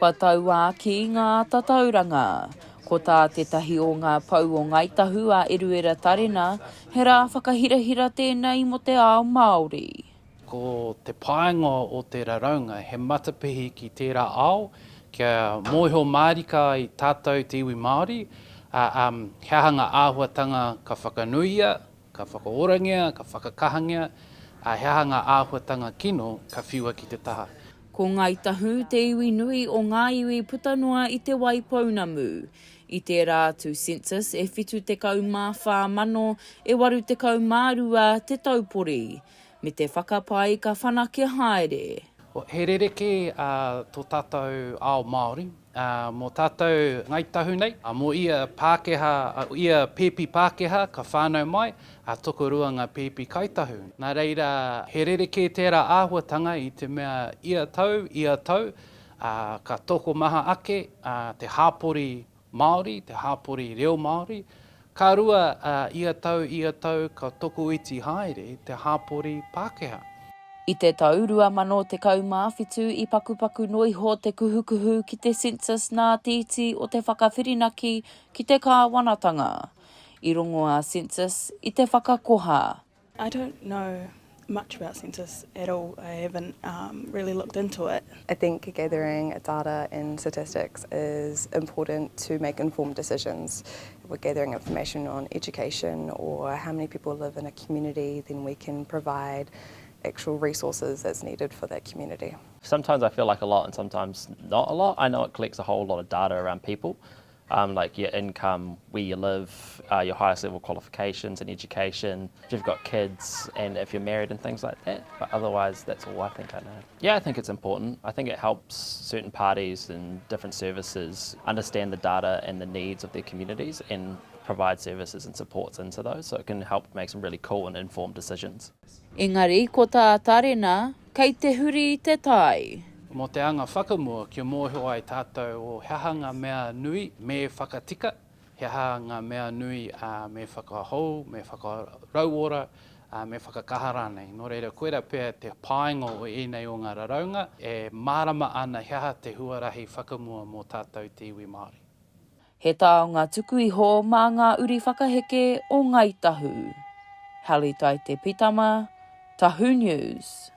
Kua tauākī ngā tatauranga. Ko tā tētahi o ngā pou o Ngāi Tahu a Eruera Tarena, he rā whakahirahira tēnei mō te ao Māori. Ko te painga o te raraunga he matapihi ki tērā ao kia mōhio mārika ai tātou te iwi Māori, ā, he aha ngā āhuatanga ka whakanuia, ka whakaorangia, ka whakakahangia, ā, he aha ngā āhuatanga kino ka whiua ki te taha. Ko Ngāi Tahu te iwi nui o ngā iwi puta noa i Te Waipounamu. I tērā atu census e 74 mano e 82 te taupori, me te whakapae ka whanake haere. He rerekē tō tātou ao Māori, mō tātou Ngāi Tahu nei, mō ia Pākehā, ia pēpi Pākehā ka whānau mai, tokorua ngā pēpi Kāi Tahu. Nā reira, he rerekē tērā āhuatanga i te mea ia tau, ia tau, ka tokomaha ake te hāpori Māori, te hāpori reo Māori. Ka rua, ia tau, ia tau ka tokoiti haere te hāpori Pākehā. I te tau 2017 i pakupaku noa iho te kuhukuhu ki te census nā te iti o te whakawhirinaki ki te kāwanatanga. I rongo a Census i te whakakoha. I don't know much about census at all. I haven't um, really looked into it. I think gathering data and statistics is important to make informed decisions. If we're gathering information on education or how many people live in a community, then we can provide actual resources that's needed for that community. Sometimes I feel like a lot and sometimes not a lot. I know it collects a whole lot of data around people um, like your income, where you live, uh, your highest level qualifications and education, if you've got kids and if you're married and things like that. But otherwise, that's all I think I know. Yeah, I think it's important. I think it helps certain parties and different services understand the data and the needs of their communities and provide services and supports into those so it can help make some really cool and informed decisions. Engari, ko tā Tarena, kei te huri te tai. Mō te anga whakamua kia mōhio ai tātou o he aha ngā mea nui me whakatika, he aha ngā mea nui me whakahou, me whakarauora, me whakakaha rānei. Nō reira, koirā pea te painga o ēnei o ngā raraunga, e mārama ana he aha te huarahi whakamua mō tātou te iwi Māori. He taonga tuku iho mā ngā uri whakaheke o Ngāi Tahu. Hallie Taite Pitama, Tahu News.